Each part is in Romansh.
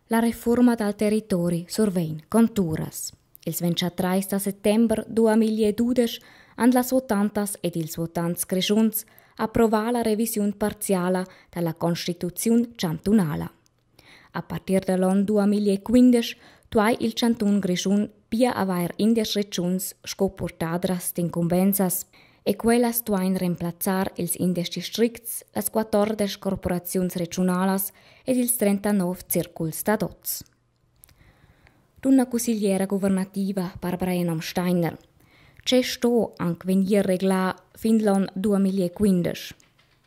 La refurma dal territori survegn conturas. Ils 23 da settember 2012 han las votantas ed ils votants grischuns approvà la revisiun parziala da la constituziun chantunala. A partir da l'onn 2015 duai il chantun Grischun pia avair 11 regiuns sco purtadras d'incumbensas e quellas duain remplazzar ils 11 districts, las 14 corporaziuns regiunalas ed ils 39 circuls dad oz. Dunna cussegliera guvernativa Barbara Janom Steiner. Tge sto anc vegnir reglà fin l'onn 2015?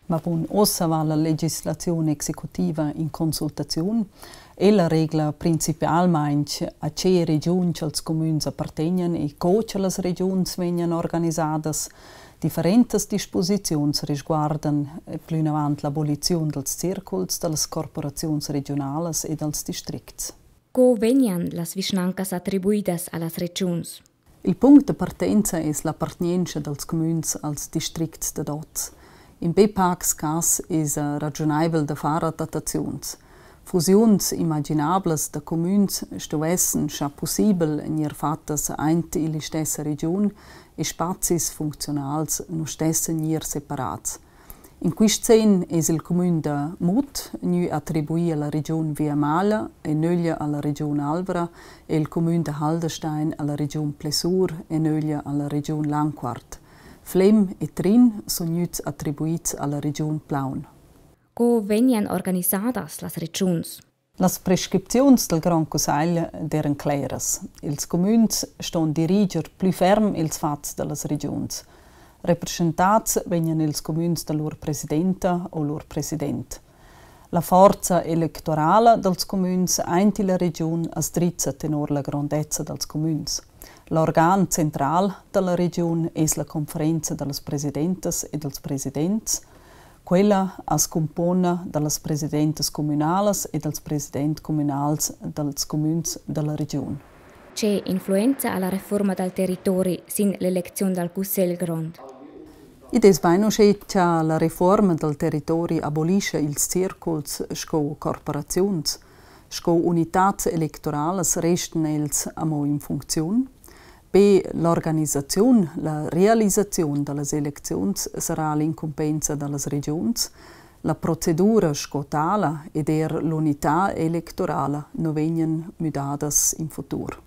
Ma bun, uossa va la legislaziun executiva in consultaziun. Ella regla principalmaing a che regiun cha'ls cumüns appartegnan e co cha las regiuns vegnan organisadas. Differentas disposiziuns resguardan plünavant l'aboliziun dals circuls da las corporaziuns regiunalas e dals districts. Co vegnan las vischnancas attribuidas a las regiuns? Il punct da partenza es l'appartgnentscha dals cumüns als districts dad hoz. In be pacs cas esa ragiunaivel da far adattaziuns. Fusiuns imaginablas da cumüns stuvessan, scha pussibel, gnir fattas aint ill'istessa regiun e spazis funcziunals nu stessan gnir separats. In quist sen es il cumün da Mut gnü attribui a la regiun Viamala e nöglia a la regiun Alvra e il cumün da Haldenstein a la regiun Plessur e nöglia a la regiun Landquart. Flem e Trin sun gnüts attribuits a la regiun Plaun. Co vegnan organisadas las regiuns? Las prescripziuns dal Grand Cussagl d'eiran cleras. Ils cumüns ston diriger plü ferm ils fats da las regiuns. Represchentats vegnan ils cumüns da lur presidenta o lur president. La forza electorala dals cumüns aint illa regiun as drizza tenor la grondezza dals cumüns. L'organ central da la regiun es la conferenza da las presidentas e dals presidents. Quella as cumpona da las presidentas cumünalas e dals presidents cumünals dals cumüns da la regiun. Tge influenza ha la refurma dal territori sin l'elecziun dal Cussegl grond? Id es bain uschè cha la refuorma dal territori abolischa ils circuls sco corporaziuns. Sco unitats electoralas restan els amo in funcziun. Be l'organisaziun, la realisaziun da las elecziuns sarà l'incumbensa da las regiuns. La procedura sco tala ed eir l'unità electorala nu vegnan müdadas in futur.